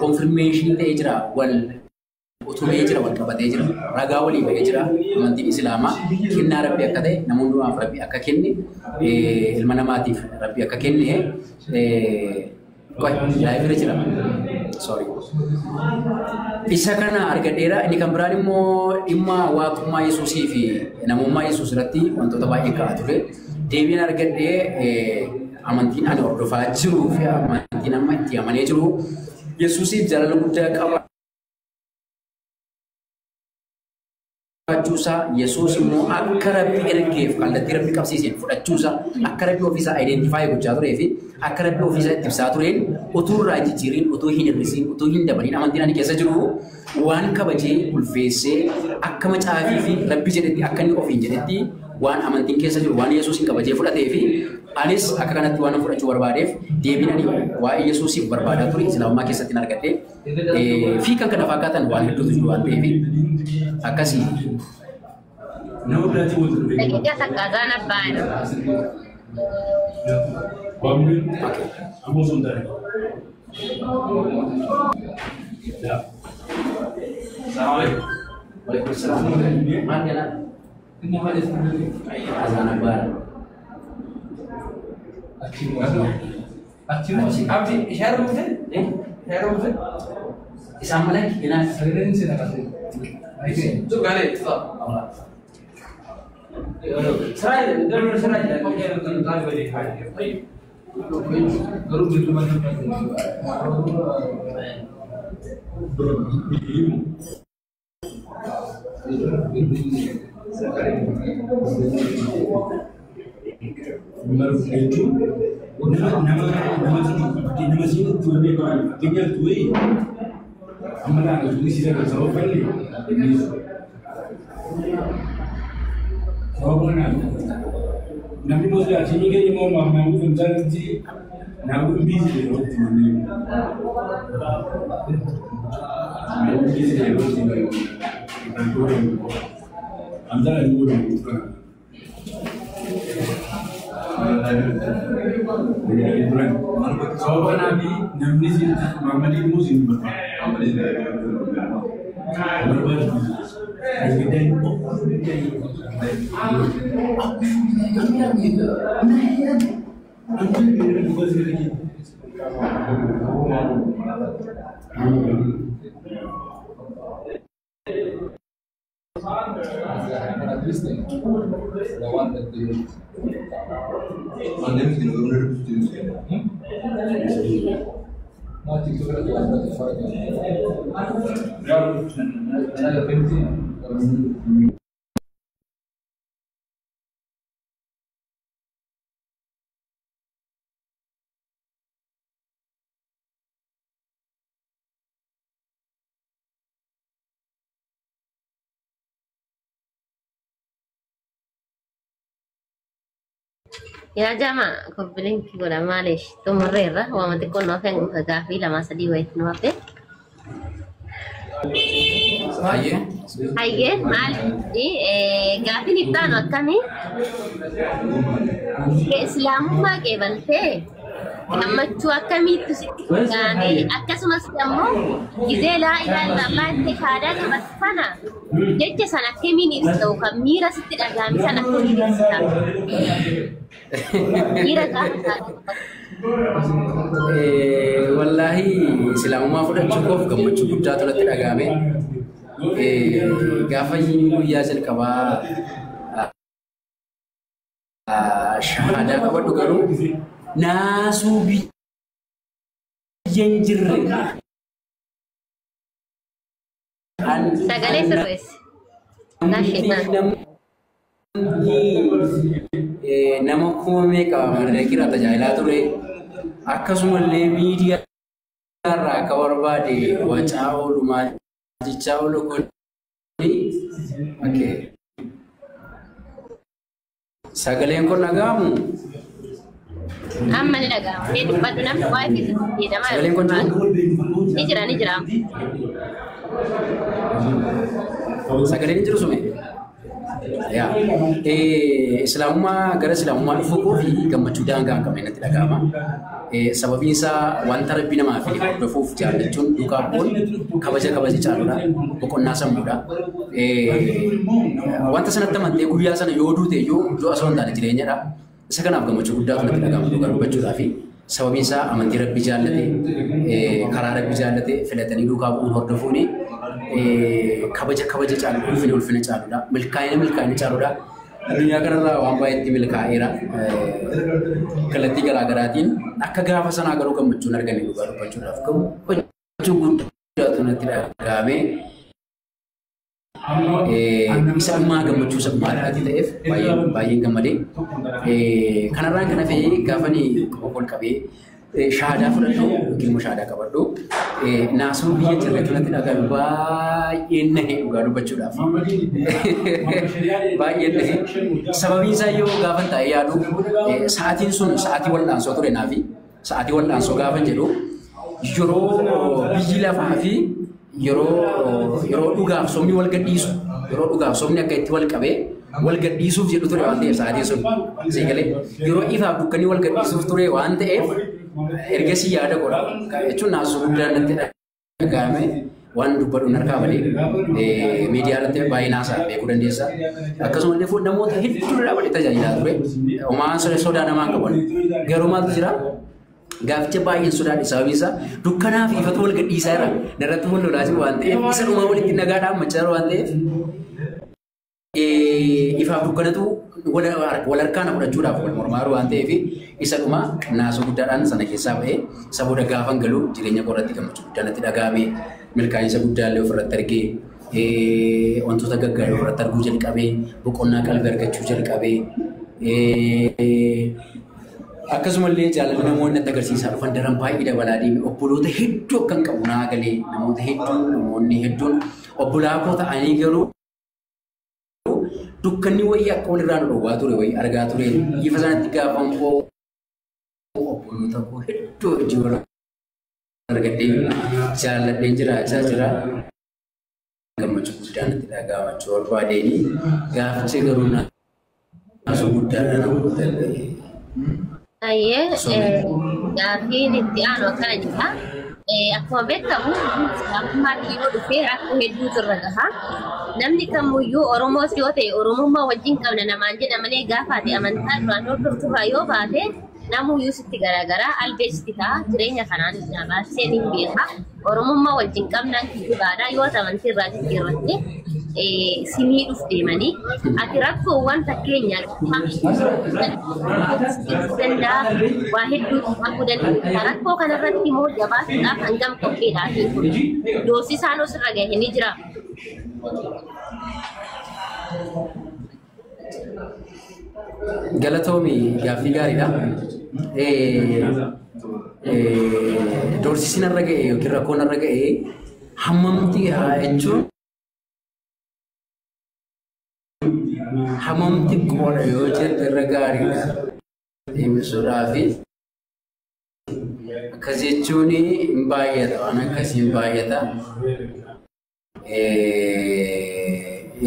konfirmeeshinii ta'ee jira. Wal utubee jira wal qabatee jira. Ragaa walii bahee jira. Amantiin Islaamaa kennaa Rabbi akka ta'e nama hundumaaf Rabbi akka kenne ilma namaatiif Rabbi akka kenne qoy laayifirra jira. Sorry. Isa kana argadheera. Inni kan biraan immoo dhimma waaqummaa Yesuusii fi namummaa Yesuus irratti wantoota baay'ee ka'aa ture. Deebiin argadhee amantiin ani hordofaa jiruu fi amantiin amma itti amanee jiru Yesuusiif jaalala guddaa qaba. Qabaachuusaa Yesuus immoo akka Rabbi ergeef kallattii Rabbi qabsiiseen fudhachuusaa akka Rabbi ofiisaa identify gochaa turee fi akka Rabbi ofiisaa itti ibsaa tureen utuu irraa jijjiiriin utuu hin hir'isiin utuu hin dabaliin amantiin ani keessa jiru waan kabajee ulfeessee akka macaafii fi Rabbi jedhetti akka inni ofiin jedhetti waan amantiin keessa jiru waan Yesuusin kabajee fudhatee fi anis akka kanatti waan fudhachuu barbaadeef deebiin ani waa'ee Yesuusiif barbaadaa ture Islaamummaa keessatti hin argadhe fi kan kana fakkaatan waan hedduutu jiru waan ta'eef akkasii. Daqiiqaa takka azaan abbaan. Waalaikumsalam. Maal jedhaa? Azaan abbaan. Abdi, ishee rubute? Ishee rubute? Isaan malee hinaan. Yaa jamaa kobbiliinki godha maaliif xumurreerra waama xiqqoon nu hafe gaafii lama sadii wayitti nu hafe. Hayyee. Hayyee maal gaafiin itti aanu akkamii? Islaamummaa qeebaltee gammachuu akkamiitu sitti dhagahame akkasumas immoo gizee laa ilaaha illallah itti shahaadaa qabatte sana jecha sana akkamiin ibsita yookaan miira sitti dhagahame sana akkamiin ibsita? Miira gaafa shahaadaa qabatte. Wallaahi islaamummaa fudhachuu koof gammachuu guddaatu natti dhagahame. Gaafa guyyaa jalqabaa shahaadaa qabadhu garuu naasuu biyya hin jirre. Sagalee sirreessi. Nama kuma meeqa madaraka tajaajilaa ture akkasumallee miidiyaa irraa akka barbaade wacaa oolu maal jechaa oolu kun sagaleen kun dhaga'amu. Amma ni dhaga'ama. Mee dubbadhu namni waa'ee keessatti fayyadamaa Sagaleen kun jiru? Ni jira ni jira. Sagaleen hin jiru sume? Yaa. Islaamummaa gara islaamummaa dhufuu koo fi gammachuu daangaa hin qabne natti dhaga'ama. Sababiin isaa wanta rabbi namaa fi hordofuuf jaallachuun duukaa bu'uun kabaja kabaja caaludha. Boqonnaa sammuudha. Wanta sanatti amantee guyyaa sana yoo duute iyyuu du'a osoo hin taane jireenyadha. Isa kanaaf gammachuu guddaatu natti dhaga'ama dhugaa dubbachuudhaa fi sababiin isaa amantii rabbi jaallate karaa rabbi jaallate filatanii duukaa bu'uun hordofuuni kabaja kabaja caalu ulfina ulfina caaludha milkaa'ina milkaa'ina caaludha. Addunyaa kanarraa waan baay'eetti milkaa'eera kallattii garaa garaatiin akka gaafa sanaa garuu gammachuun argame dhugaa dubbachuudhaaf gammachuu guddaatu natti dhaga'ame. Isa ammaa gammachuu isa ammaadhaati ta'eef baay'een gammadee. Kanarraan kan hafe gaafani ol qabee shahaadaa fudhadhu yookiin immoo shahaadaa qabadhu naasuu biyya jirretu natti dhaga'ame baay'een nahe dhugaa dubbachuudhaaf. Baay'een nahe. Sababiin isaa yoo gaafan taa'ee yaadu sa'aatiin sun sa'aatii wal'aansoo ture naafi sa'aatii wal'aansoo gaafan jedhu yeroo biyyi lafaa fi yeroo dhugaaf sobni wal gadhiisu yeroo dhugaaf sobni akka itti wal qabee wal gadhiisuuf jedhu ture waan ta'eef sa'aatiin sun seegalee yeroo ifaaf dukkanni wal gadhiisuuf ture waan ta'eef ergasii yaada godha jechuun naasuu guddaan natti dhaga'ame waan dubbadhuun harkaa malee miidiyaa irratti baay'ee naasaa beekuu dandeessa. Akkasumallee namoota hedduu dhaabbatee tajaajilaa ture. Homaan sodaa namaa hin qaban. Garuu maaltu jira? Gaaficha baay'een sodaadhe sababiin isaa dukkanaa fi ifatu wal gadhiisaa jira. Narratti wal lolaa jiru waan ta'eef isa dhumaa walitti nagaadhaan machaa jiru waan ta'eef ifaaf dukkanatu wal harkaana fudhachuudhaaf wal mormaa jiru waan ta'eef isa dhumaa naasoo guddaadhaan sana keessaa ba'ee isa booda gaafan galuu jireenya koo irratti gammachuu guddaa natti dhaga'ame milkaa'insa guddaa illee ofirratti argee wantoota gaggaarii ofirratti arguu jalqabee boqonnaa qalbii argachuu jalqabee akkasumallee jaalala namoonni natti agarsiisaa dhufan daran baay'ee dabalaa deeme obboloota hedduu akkan qabu naa galee namoota hedduu namoonni hedduun obbolaa koo ta'anii garuu dukkanni wayii akka walirraa nu dhowwaa ture wayii argaa ture ifa sanatti gaafan koo obboloota koo hedduu hojii wal argadhee jaalladheen jiraachaa jira. Gammachuu guddaa natti dhaga'amachuu barbaadeeni gaaficha garuu naasuu guddaadha namoota illee. Ayyee gaaffiin itti aanu akkana jedha. Akkuma beekamu islaamummaatti yoo dhufe rakkoo hedduutu irra gaha. Namni kamiyyuu Oromoos yoo ta'e Oromummaa wajjin qabna namaan jedha malee gaafa ati amantaa duraan hordofturraa yoo baate namuyyuu sitti garaagaraa albee sitti ta'a jireenya kanaan baasee ni beeka. Oromummaa wajjin qabnaan kijibaadha yoo amantii irraa jijjiirratte si miidhuuf deemanii ati rakkoowwan fakkeenyaa danda'a waa hedduutu ta'uu danda'a. Rakkoo kanarratti immoo jabaatuudhaaf hangam qopheedhaa fi kun doorsisaan osirra gahe ni jira. Galatoomi gaaffii gaariidha. Doorsisni narra ga'e yookiin rakkoon narra ga'e hammamti jechuun hammamti qoodha yoo jette irra gaariidha. Deebisuudhaafi akkas jechuun hin baay'ata waan akkasii hin baay'ata.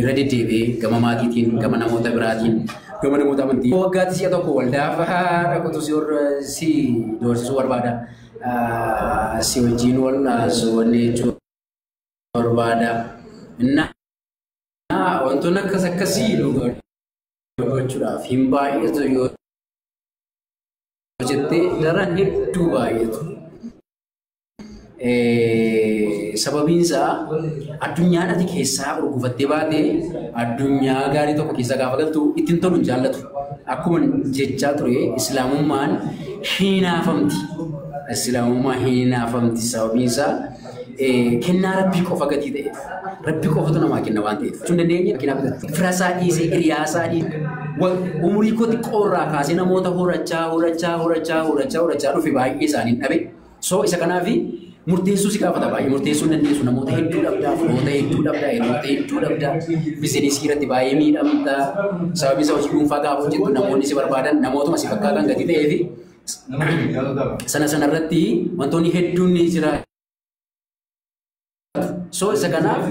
Irra deddeebi'ee gama maatiitiin gama namoota biraatiin gama namoota amantii. Waggaatti si'a tokko waldaa fa'aa dhaqatu si doorsisuu barbaada. Si wajjin wal wanni jechuu barbaada. Wantoonni akkas akkasii gochuudhaaf hin baay'atu yoo jettee daran hedduu baay'atu. Sababiin isaa addunyaan ati keessaa urgufattee baate addunyaa gaarii tokko keessa gaafa galtu ittiin tolu hin jaallatu. Akkuma jechaa ture islaamummaan hinaafamti. Islaamummaan hinaafamti sababiin isaa kennaa rabbii qofa gatii ta'eef rabbii qofatu namaa kenna waan ta'eef. Jechuun dandeenya firasaa dhiisee hiriyaasaa dhiisee umurii koo xiqqoorraa kaasee namoota horachaa horachaa horachaa horachaa horachaa dhufe baay'ee isaanii dhabe. So isa kanaafi murteessuu si gaafata baay'ee murteessuu hin dandeessu namoota hedduu dhabdaa firoota hedduu dhabdaa hiriyoota hedduu dhabdaa bizinesii irratti baay'ee miidhamta sababiin isaa hojii dhuunfaa gaafa hojjettu namoonni si barbaadan namootuma si fakkaatan gatii ta'ee fi sana sanarratti wantoonni hedduun ni jira. So isa kanaaf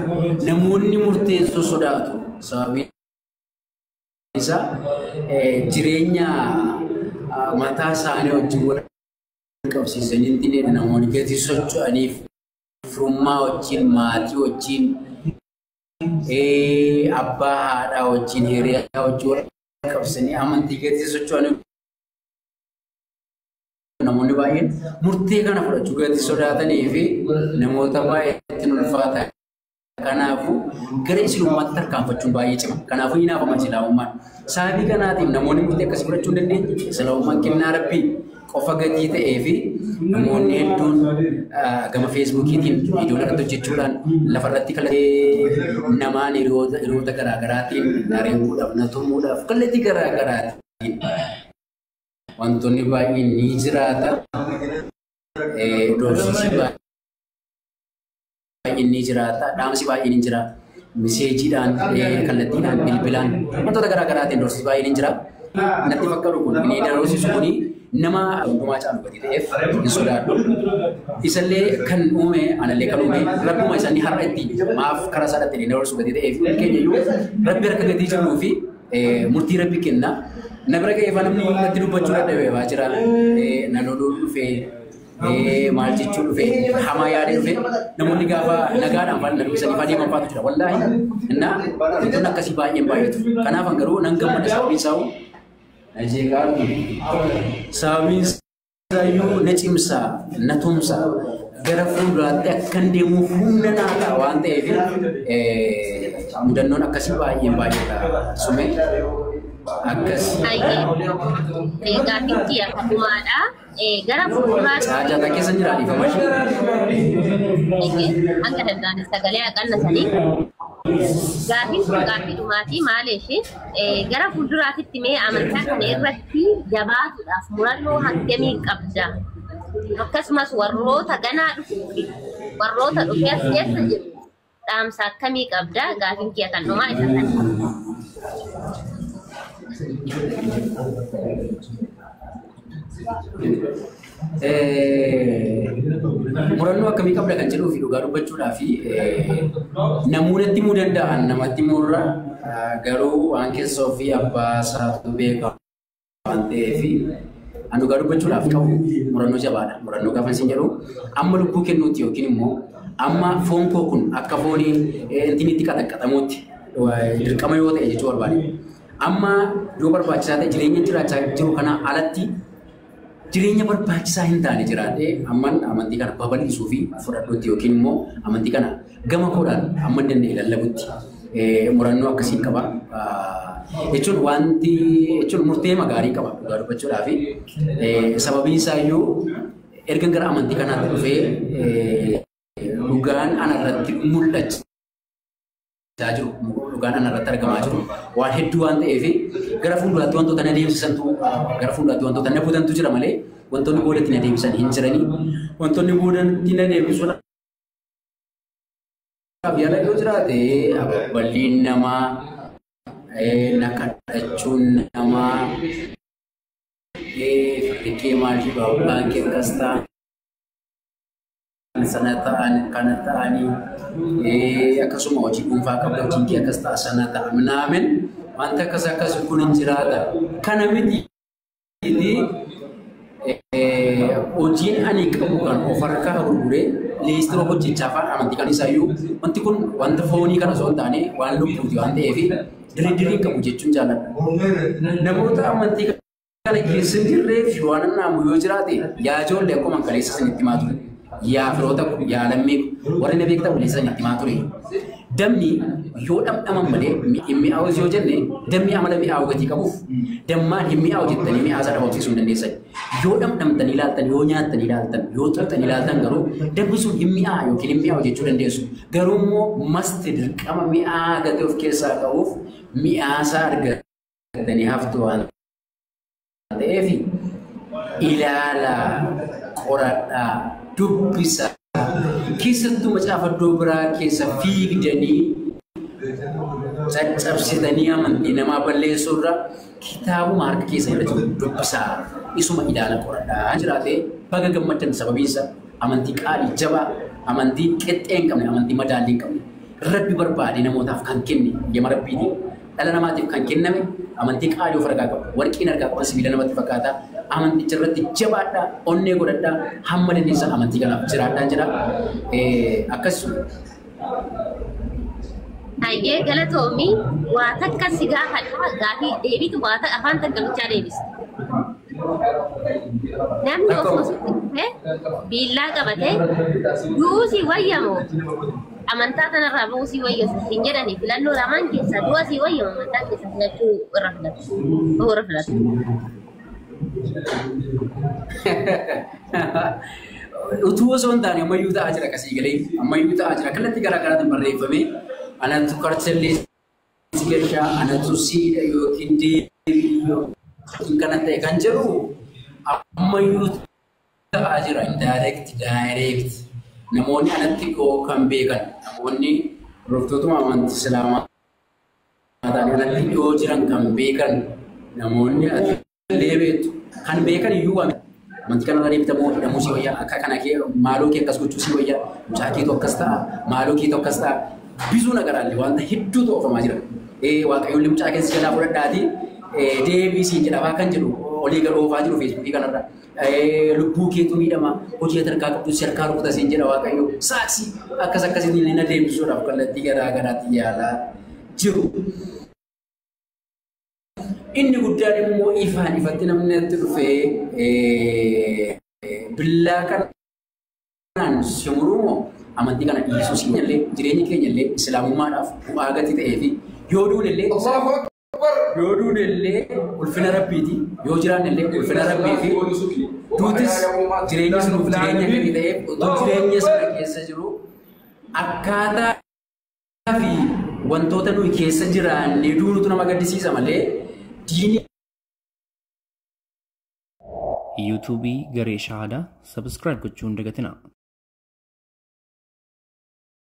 namoonni murteessuu sodaatu sababiin isaa jireenya mataa isaanii wajjin wal qabsiisanii hin namoonni gatii socho'aniif firummaa wajjin maatii wajjin abbaa haadhaa wajjin hiriyaa wajjin wal qabsiisanii amantii gatii socho'aniif namoonni baay'een murtee kana fudhachuu gatii sodaatanii fi namoota baay'eetti ulfaata. Kanaafuu gara islaamummaatti tarkaanfachuun baay'ee cima. Kanaafuu hinaafama islaamummaan. Sababii kanaatiif namoonni murtee akkasii fudhachuu hin dandeenye. Islaamummaan kennaa rabbii qofa gatii ta'ee fi namoonni hedduun gama feesbuukiitiin viidiyoo irratti hojjechuudhaan lafarratti kallattii namaan hiriyoota garaagaraatiin areemuudhaaf na tumuudhaaf kallattii garaagaraatiin wantoonni baay'een ni jiraata. Doorsisi baay'een ni jiraata. Dhaamsi baay'een ni jira. Miseejiidhaan, kallattiidhaan, bilbilaan wantoota garaagaraatiin doorsisi baay'een ni jira. Natti fakkaatu kun inni doorsisi kuni nama hundumaa caalu gatii ta'eef hin sodaadhu. Isallee kan uume anallee kan uume rabbuma isaanii har'a itti maaf karaa isaa dhatti inni dabarsu gatii ta'eef keenya iyyuu rabbi harka gatii jiruu fi murtii rabbi kenna. Na bira ga'ee fa namni natti dubbachuu dadhabee waa jira. Na loluu dhufee maal jechuu dhufee hamaa yaadee dhufee namoonni gaafa nagaadhaan faana na dubbisanii faa deeman faatu jira. Wallaahi innaa wantoonni akkasii baay'een baay'atu. Kanaaf garuu nan gammada sababiin isaa. Sababiin Isaayyuu na cimsa, na tumsa, gara fuulduraatti akkan deemuuf humna naa ta'a waan ta'eef mudannoon akkasii baay'een baay'eedha. Sume akkas. Ayyee gaaffichi akkumaadha. Gara fuulduraatti. Saajata keessa jira dhiifama ishee. Hanga danda'an sagalee haqannasanii. Gaaffiin kun gaaffii dhumaatii maal ishee gara fuulduraatitti mee amantaa kana irratti jabaatuudhaaf murannoo hangamii qabda? Akkasumas warroota ganaa dhufuu fi warroota dhufee as keessa jiru dhaamsa akkamii qabda? Gaaffiin kiyya kan dhumaa isa kana. Murannoo akkamii qabda kan jedhuu fi dhugaa dubbachuudhaa fi namoonni himuu danda'an namatti himurra garuu waan keessa ofii abbaa isaatu beeka waan ta'eef an dhugaa dubbachuudhaaf qabu murannoo jabaadha. Murannoo gaafa isin jedhu amma lubbuu kennuutti yookiin immoo amma foon koo kun akka foonii intinitti qaxaqqaxamuutti dirqama yoo ta'e jechuu barbaade. Amma yoo barbaachisaa ta'e jireenya jiraachaa jiru kana alatti jireenya barbaachisaa hin taane jiraadhee amman amantii kana babal'isuu fi fudhadhutti yookiin immoo amantii kana gama koodhaan amma danda'e lallabutti murannoo akkasii qaba. Jechuun wanti jechuun murtee gaarii qaba dhugaa dubbachuudhaa fi sababiin isaa iyyuu erga gara amantii kanaatti dhufee dhugaan anarratti mul'achaa jiru dhugaan anarratti argamaa jiru waan hedduu waan ta'eef gara fuulduraatti wantoota na deemsisantu gara fuulduraatti wantoota na butantu jira malee wantoonni boodatti na deemsisan hin jiranii wantoonni boodatti na deemsisuudhaaf yaala yoo jiraate balliin namaa na kadhachuun namaa firri kee maal jedhu abbaan kee akkas ta'an sana ta'an kana ta'anii akkasuma hojii dhuunfaa qabda hojiin kee akkas ta'a sana ta'a minaamin wanta akkas akkas kun hin jiraata. Kana miti hojiin ani qabu kan of harkaa gurguree leestiroo hojjechaa afaan amantii kan isaayyuu wanti kun wanta foonii kana osoo hin taane waan lubbuuti waan ta'eef diriirii qabu jechuun jaalladha. Namoota amantii kana keessa hin jirreef waan naamu yoo jiraate yaa ijoollee akkuma kaleessa isinitti himaa ture. Yaa firoota yaa lammii warri na beektan waliin isinitti himaa ture. Dammi yoo dhamdhaman malee hin mi'aawus yoo jenne dammi amala mi'aawu gatii qabuuf dammaan hin mi'aawu jettanii mi'aa isaa dhabamsiisuu hin dandeessan. Yoo dhamdhamtanii ilaaltan, yoo nyaattanii ilaaltan, yoo xuuxxanii ilaaltan garuu dammi sun hin mi'aa yookiin hin mi'aawu jechuu dandeessu. Garuu immoo masti dirqama mi'aa gatii of keessaa qabuuf mi'aa isaa argatanii haftu waan ta'eef ilaalaa, qoradhaa, dubbisaa. Keessattuu macaafa iddoo biraa keessa fiigdanii caccabsitanii amantii namaa balleessuu irra kitaabuma harka keessa irra jiru dubbisaa isuma ilaala qoradhaa jiraate baga gammaddan sababiinsa amantii qaalii jabaa amantii qixxee hin qabne amantii madaallii hin qabne rabbi barbaade namootaaf kan kenne yema rabbiitiin dhala namaatiif kan kenname amantii qaalii of harkaa qabu warqiin harkaa qaban sibiila namatti fakkaata amanticha irratti jabaadhaa onnee godhadhaa hamma dandeessan amantii kanaaf jiraadhaa jedha akkasuma. Hayyee galatoomii waa takka si gaafadha gaafii deebitu waa takka afaan takka bichaa deebiste. Namni osoo sitti dhufee biillaa qabatee du'uu si wayyamoo amantaa kanarraa ba'uu si wayyasu hin jedhani filannoo lamaan keessaa du'a si wayyamu amantaa keessa filachuu irra filatu. Ba'uu irra filatu. Utuu osoo hin taane ammayyuu ta'aa jira kasii galee ammayyuu ta'aa jira kallattii garaa garaatiin barreeffamee anatu karchallee si gashaa anatu siidha yookiin deebii yookiin kana ta'e kan jedhu ammayyuu ta'aa jira indirect direct namoonni anatti koo kan beekan namoonni hordoftootuma amantii islaamaa ta'anii anatti dhiyoo jiran kan beekan namoonni atillee beektu kan beekan iyyuu waan amantii kanarra deebitamoo hidhamuu si wayyaa akka kana kee maaloo kee akkas gochuu si wayyaa mucaa keetu akkas ta'a maaloo keetu akkas ta'a bizuu nagaraallee wanta hedduutu oofamaa jira. Waaqayyoon mucaa keessa jalaa fudhadhaati deebii siin jedhamaa kan jedhu olii gad oofaa jiru feesbuukii kanarra. Lubbuu keetu miidhama hojii harkaa qabdu si harkaa rukuta siin jedha waaqayyo saaksii akkas akkasiin na deebisuudhaaf kallattii garaa garaatti yaalaa jiru. Inni guddaan immoo ifaan ifatti namni natti dhufee billaa kanaan si muruu moo amantii kana dhiisuu si illee jireenyi keenya illee islaamummaadhaaf bu'aa gatii ta'ee fi yoo duune illee Allahu Akbar. yoo duune illee ulfina rabbiiti, yoo jiraanne illee ulfina rabbii fi duutis jireenyis nuuf jireenya gatii ta'eef utuu jireenya sana keessa jiru akkaataa fi wantoota nuyi keessa jiraannee duunutu nama gaddisiisa malee diinii Yuutuubii Garee Shahaadaa sabskraayib gochuu hin dagatinaa.